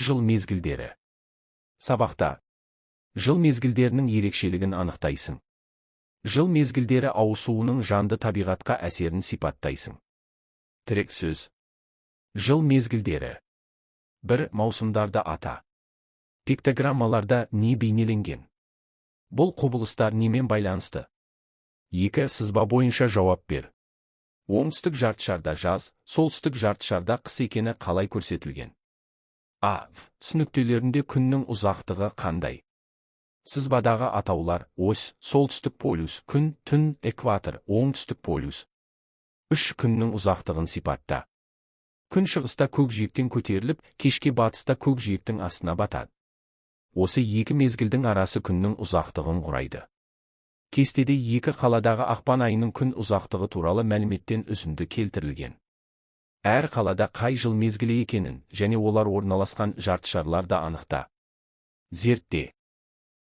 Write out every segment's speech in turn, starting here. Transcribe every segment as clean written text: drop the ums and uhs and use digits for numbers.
Жыл мезгілдері. Сабақта жыл мезгілдерінің ерекшелігін анықтайсың. Жыл мезгілдері ауысуының жанды табиғатқа әсерін сипаттайсың. Тірек сөз. Жыл мезгілдері. 1. Маусымдарды ата. Пиктограммаларда не бейнеленген? Бұл құбылыстар немен байланысты? 2. Сызба бойынша жауап бер. Оңтүстік жартышарда жаз, солтүстік жартышарда қыс екені қалай көрсетілген? А. В. С нүктелерінде күннің ұзақтығы қандай? Сызбадағы атаулар: ось, солтүстік полюс, күн, түн, экватор, оңтүстік полюс. 3. Күннің ұзақтығын сипатта. Күн шығыста көкжиектен көтеріліп, кешке батыста көкжиектің астына батады. Осы екі мезгілдің арасы күннің ұзақтығын құрайды. Кестеде екі қаладағы ақпан айының күн ұзақтығы туралы мәліметтен үзінді келтірілген. Әр қалада қай жыл мезгілі екенін және олар орналасқан жартышарларды анықта. Зертте.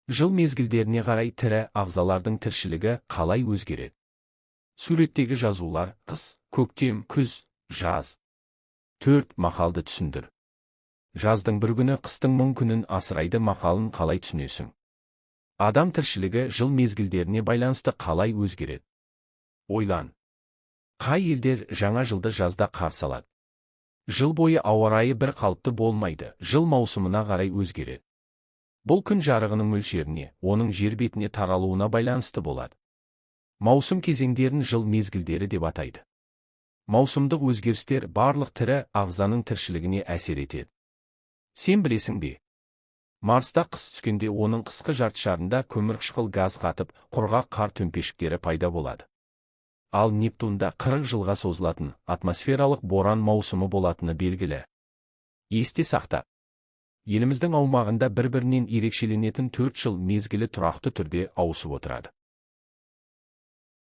Жыл мезгілдеріне қарай тірі ағзалардың тіршілігі қалай өзгереді? Суреттегі жазулар: қыс, көктем, күз, жаз. 4. Мақалды түсіндір. Жаздың бір күні қыстың мың күнін асырайды мақалын қалай түсінесің? Адам тіршілігі жыл мезгілдеріне байланысты қалай өзгереді? Ойлан. Қай елдер жаңа жылды жазда қарсы алады? Жыл бойы ауа райы бір қалыпты болмайды, жыл маусымына қарай өзгереді. Бұл күн жарығының мөлшеріне, оның жер бетіне таралуына байланысты болады. Маусым кезеңдерін жыл мезгілдері деп атайды. Маусымдық өзгерістер барлық тірі ағзаның тіршілігіне әсер етеді. Сен білесің бе? Марста қыс түскенде оның қысқы жартышарында көмірқышқыл газ қатып, құрғақ қар төмпешіктері пайда болады. Ал Нептунда 40 жылға созылатын атмосфералық боран маусымы болатыны белгілі. Есте сақта. Еліміздің аумағында бір-бірінен ерекшеленетін 4 жыл мезгілі тұрақты түрде ауысып отырады.